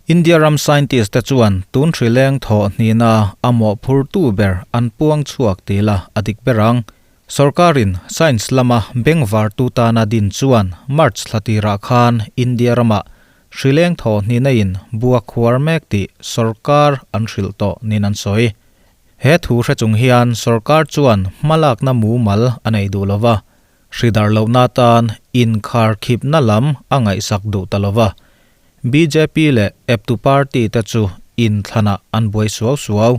India ram scientist te chuan tun hri leng thawh hnihna a mawhphurtu ber an puang chhuak ti la a dik ber ang. Sorkarin science lama bengvartu tana din chuan March thla tirah khan India ramah hri leng thawh hnihna in bua khuar mek tih sorkar an hrilh tawh niin an sawi. He thu hre chung hian sorkar chuan hmalakna mumal a nei duh lova, hri darh lohna atan inkharkhipna lam a ngaihsak duh ta lova. Bjp leh eptu party te chu inthlanah an buai suau suau.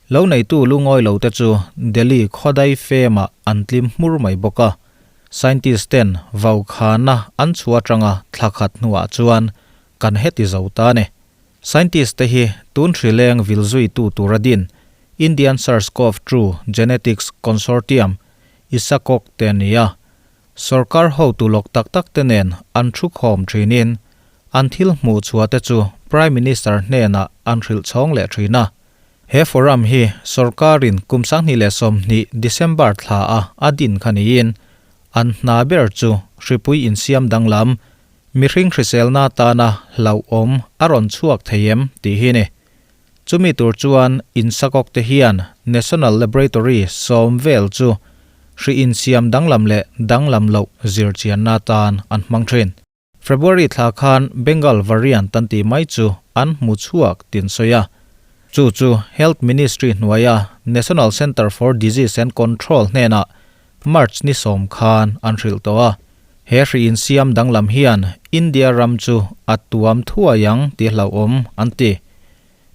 Lo neitu lungawi lo te chu Delhi khawdai femah an tlim hmur mai bawk a. Scientist ten vaukhana an chhuah atanga thla khat hnuah chuan kan heti zo ta a ni. Scientist te hi tun hri leng vil zuitu tura din Indian SARS-CoV-2 Genetics Consortium, ISACOG, te a ni a. Sorkar hotu lawk tak tak te nen an thu khawm thinin an thil hmuh chhuah te chu Prime Minister hnenah an hrilh chhawng leh thin a. He forum hi sorkarin kum 2020 December thla a a din kha niin an hna ber chu hripui insiam danglam mihring hriselna atana hlauhawm a rawn chhuak thei em tih hi ni. Chumi tur chuan insakawk te hian National Laboratory sawm vel chu hri insiam danglam leh danglam loh zirchianna atan an hmang thin. February thla khan Bengal variant an tih mai chu an hmu chhuak tin sawi a. Chu chu Health Ministry hnuaia National Centre for Disease and Control hnenah March ni sawm khan an hrilh tawh a. He hri insiam danglam hian India ram chu a tuam thuai ang tih hlauhawm an ti.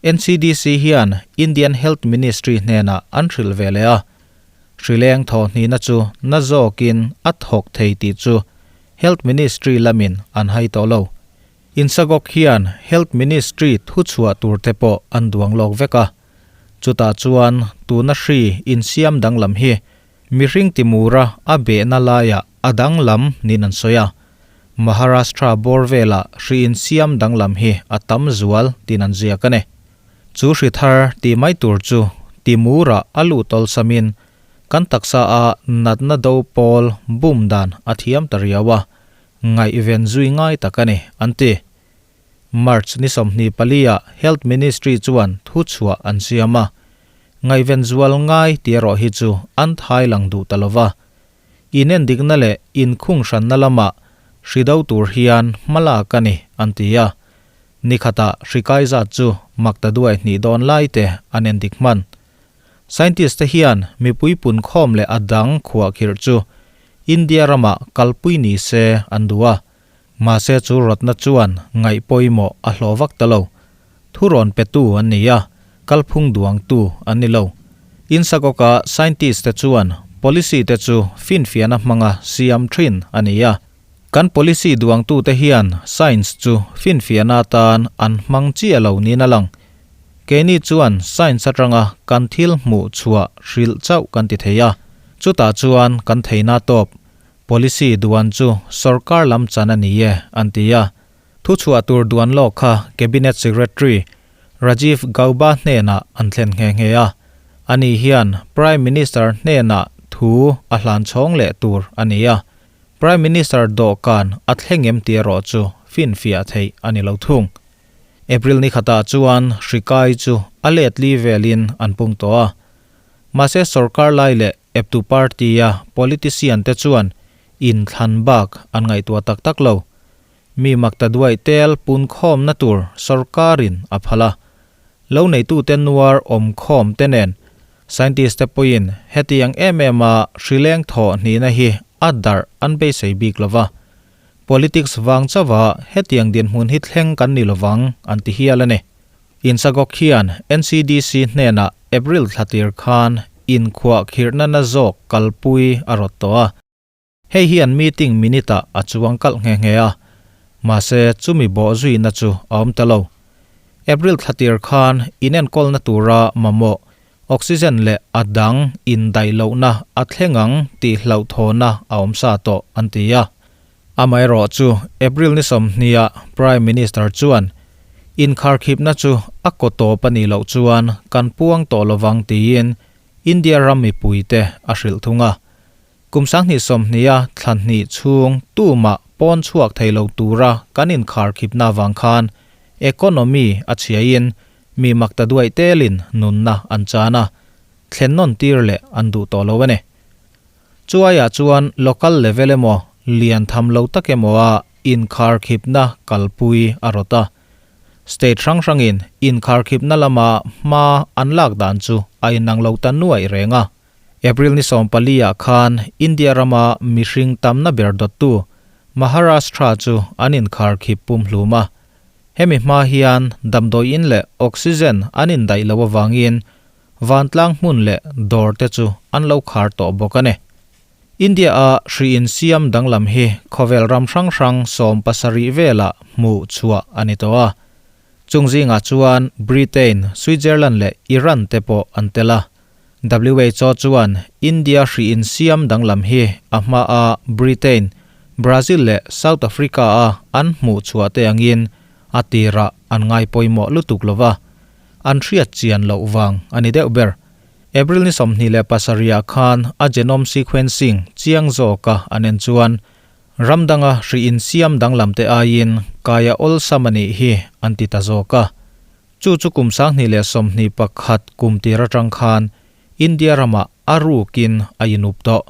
NCDC hian Indian Health Ministry hnenah an hrilh ve leh a. Hri leng thawh hnihna chu na zawkin a thawk thei tih chu Health Ministry lamin an hai tawh lo. Insagok hian Health Ministry thuchhuah tur te pawh an duang lawk vek a. Chutah chuan tuna hri insiam danglam hi mihring timura a behna laiah a danglam niin an sawi a. Maharashtra bawr velah hri insiam danglam hi a tam zual tiin an ziak a ni. Chu hri thar tih mai tur chu timura a luh tawlsamin kan taksa a natna do pawl bum dan a thiam ta riau a, ngaihven zui ngai tak a ni, an ti. March ni 24 ah Health Ministry chuan thuchhuah an siam a, ngaihven zual ngai tih erawh hi chu an thai lang duh ta lova. Inendikna leh inkhung hranna lamah hri do tur hian hmalak a ni, an ti a. Ni khatah hri kai zat chu makta duai hnih dawn lai te an endik hman. Scientist te hian mipui punkhawm leh a dang khuahkhirh chu India ramah kalpui ni se an duh a. Mahse chu rawtna chuan ngaih pawimawh a hlawh vak ta lo. Thurawn petu an ni a, kalphung duangtu an ni lo. Insakawka scientist te chuan policy te chu finfiahna hmanga siam thin a ni a. Kan policy duangtute hian science chu finfiahna atan an hmang chiah lo niin a lang. Keini chuan science atanga kan thil hmuh chhuah hrilh chauh kan ti thei a, chutah chuan kan theihna tawp Policy duan chu sorkar lam chan a ni e, an ti a. Thuchhuah tur duan lawk kha Cabinet Secretary Rajiv Gauba hnenah an thlen nghe nghe a. Ani hian Prime Minister hnenah thu a hlan chhawng leh tur a ni a. Prime Minister dawhkan a thleng em tih erawh chu finfiah theih a ni lo thung. April ni khatah chuan hri kai chu a let li velin an pung tawh a. Mahse sorkar lai leh Eptu party-a politician te chuan inthlan bak an ngaihtuah tak tak lo. Mi makta duaih tel punkhawmna tur sorkarin a phal a. Lo neitute nuar awmkhawm te nen scientist te pawhin hetiang em em a hrileng thawh hnihna hi a darh an beisei bik lo va. Politics vang chauha hetiang dinhmun hi thleng kan ni lovang an ti hial a ni. Insagok hian NCDC hnenah April thla tir khan inkhuah khirhna na zawk kalpui a rawt tawh a. Hei hian meeting minute-ah a chuang kalh nghe nghe a, mahse chumi bawh zuina chu a awm ta lo. April thla tir khan inenkawlna tura mamawh oxygen leh a dang indaih lohna a thleng ang tih hlauhthawna a awm sa tawh an ti a. Amaherawhchu, April ni sawmhniah Prime Minister chuan, Inkharkhipna chu a kaw tawp a nih loh chuan kan puang tawh lovang tiin India ram mipuite a hrilh thung a. Kum 2020 a thla hnih chhung tumah pawn chhuak thei lo tura kan inkharkhipna avang khan Economy a chhiain mi maktaduaih telin nunna an chan a, thlen nawn tir leh an duh tawh lo a ni. Chuaiah chuan local level emaw lian tham lo tak emaw a inkharkhipna kalpui a rawt a. State hrang hrangin inkharkhipna lama hma an lak dan chu a inang lo ta nuaih reng a. April ni 14 ah khan India rama mihring tamna ber dawttu Maharashtra chu an inkharkhip pumhlum a. Hemi hma hian damdawi in leh oxygen an indaih loh avangin vantlang hmun leh dawr te chu an lo khar tawh bawk a ni. India a hri insiam danglam hi khawvel ram hrang hrang 17 velah hmuh chhuah a ni tawh a. Chung zingah chuan Britain, Switzerland leh Iran te pawh an tel a. WHO chuan India hri insiam danglam hi a hmaa Britain, Brazil leh South Africa-a an hmuh chhuah te angin a tirah an ngai pawimawh lutuk lo va, an hriat chian loh vang a ni deuh ber. April ni 27 ah khan a genome sequencing chiang zawka an en chuan ram danga hri insiam danglam te aiin kai a awlsam a nih hi an ti ta zawk a. Chu chu kum 2021 kum tir atang khan India ramah a rukin a inup tawh.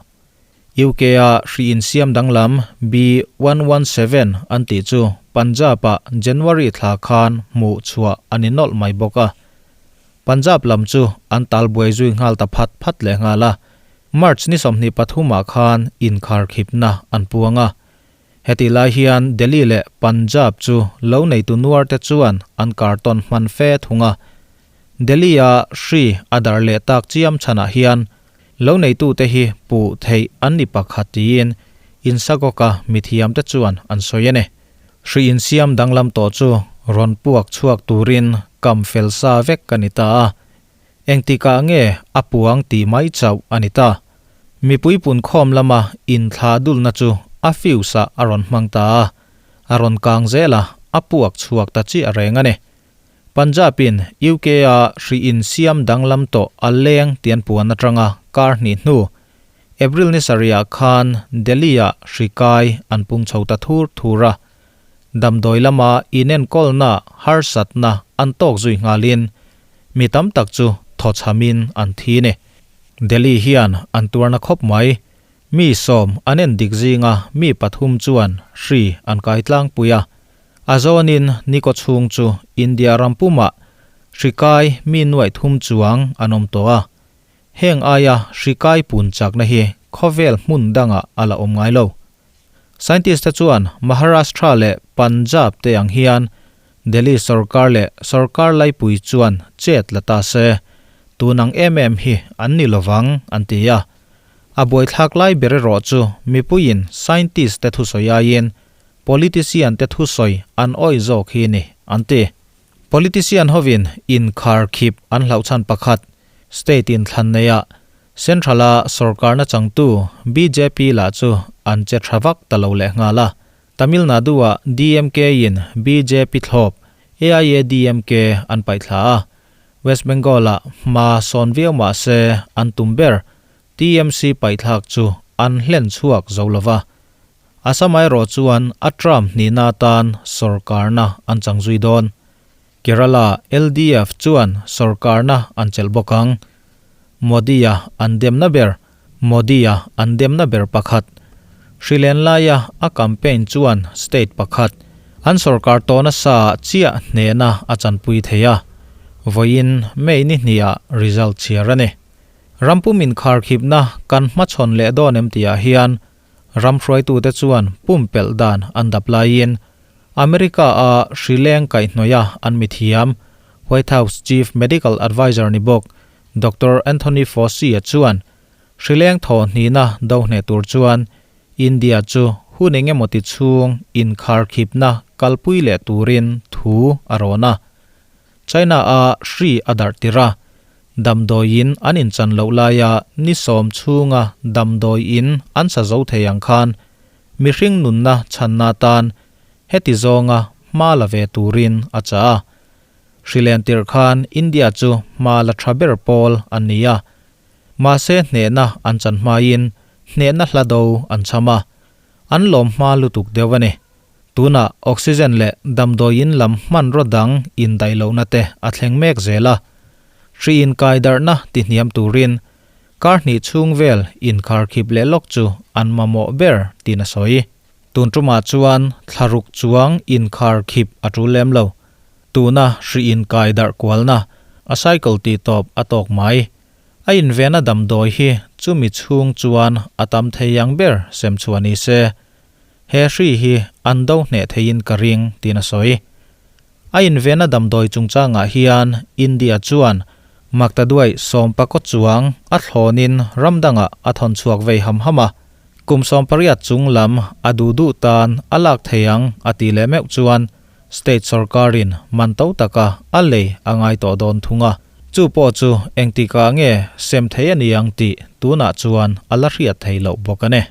UK-a hri insiam danglam B117 an tih chu Punjab-ah January thla khan hmuh chhuah a ni nawlh mai bawk a. Punjab lam chu an tal buai zui nghal ta phat phat leh nghal a. March ni 23 ah khan inkharkhipna an puang a. Heti lai hian Delhi leh Punjab chu lo neitu nuar te chuan an kartawn hman fe thung a. Delhi-a hri a darh leh tak chiam chhanah hian lo neitute hi puh theih an ni pakhat tiin Insagawka mithiamte chuan an sawi a ni. Hri insiam danglam tawh chu rawn puak chhuak turin kam fel sa vek a ni ta a. Engtikah nge a puang tih mai chauh a ni ta. Mipui punkhawm lama inthlah dulna chu a fuse ah a rawn hmang ta a, a rawn kang zel a, a puak chhuak ta chiah reng a ni. Punjab in UK a hri insiam danglam tawh a leng tih an puan atanga kar hnih hnu, April ni sarih ah khan Delhi ah hri kai an pung chho ta thur thur a, damdawi lama inenkawlna harsatna an tawk zui nghalin mi tam tak chu thawchhamin an thi ni. Delhi hian an tuarna khawp mai. Mi 10 an en dik zinga mi pathum chuan hri an kai tlangpui a. A zawnin ni kaw chhung chu India ram pumah hri kai mi nuaih thum chuang an awm tawh a. Heng aia hri kai pun chakna hi khawvel hmun dangah a la awm ngai lo. Scientist te chuan Maharashtra leh Punjab te ang hian Delhi sorkar leh sorkar laipui chuan chet la ta se, tun ang em em hi an ni lovang an ti a. A buaithlak lai ber erawh chu mipuiin scientist te thusawi aiin politician te thusawi an awih zawk hi ni an ti. Politician hovin inkharkhip an hlauh chhan pakhat, state in thlan neiah Central-a sorkarna changtu bjp lah chu an che tha vak ta lo leh nghal a. Tamil Nadu-a DMK-in bjp thlawp AIADMK an paih thla a. West Bengal-a hma sawn viau mah se an tum ber TMC paihthlak chu an hlen chhuak zo lo va. Assam erawh chuan a term hnihna atan sorkarna an chang zui dawn. Kerala LDF chuan sorkarna an chelh bawk ang. Modi-a an demna ber Modi-a an demna ber pakhat. Hrilen laia a campaign chuan state pakhat an sorkar tawhna sa chiah hnehna a chanpui thei a. Vawiin May ni hniah result chhiar a ni. Rampum inkharkhipna kan hmachhawn leh dawn em tihah hian ram hruaitute chuan pumpelh dan an dap laiin America-a hri leng kaihhnawih a an mithiam, White House Chief Medical Adviser ni bawk Doctor Anthony Fauci-a chuan hri leng thaw hnihna do hneh tur chuan India chu hun eng emaw ti chhung inkharkhipna kalpui leh turin thu a rawn a. China-a hri a darh tir a, damdawiin an inchan loh laia ni 10 chhunga damdawiin an sa zo thei ang khan Mihring nunna chhanna atan heti zawnga hma la ve turin a chah a. Hrilen tirh khan India chu hma la tha ber pawl an ni a. Mahse hnehna an chan hmain hnehna hla do an cham a. An lawm hma lutuk deuh a ni. Tunah oxygen leh damdawiin lam hmanraw dang indaih lohna te a thleng mek zel a. Hri inkaidarhna tihniam turin kar hnih chhung vel inkharkhip leh lawk chu an mamawh ber tiin a sawi. Tun tumah chuan thlaruk chuang inkharkhip a tul lem lo. Tuna hri inkaidarh kualna a cycle tih tawp a tawk mai. A invena damdawi hi chumi chhung chuan a tam thei ang ber sem chhuah ni se. He hri hi an do hneh theiin ka ring tiin a sawi. A invena damdawi chungchangah hian India chuan maktaduai sawmpakaw chuang a thlawnin ram dangah a thawn chhuak vei ham ham a, kum 18 chung lam a duh duh tan a lak thei ang a tih leh meuh chuan state sorkarin man to taka a lei a ngai tawh dawn thung a. Chu pawh chu engtikah nge sem thei a ni ang tih tunah chuan a la hriat thei loh bawk a ni.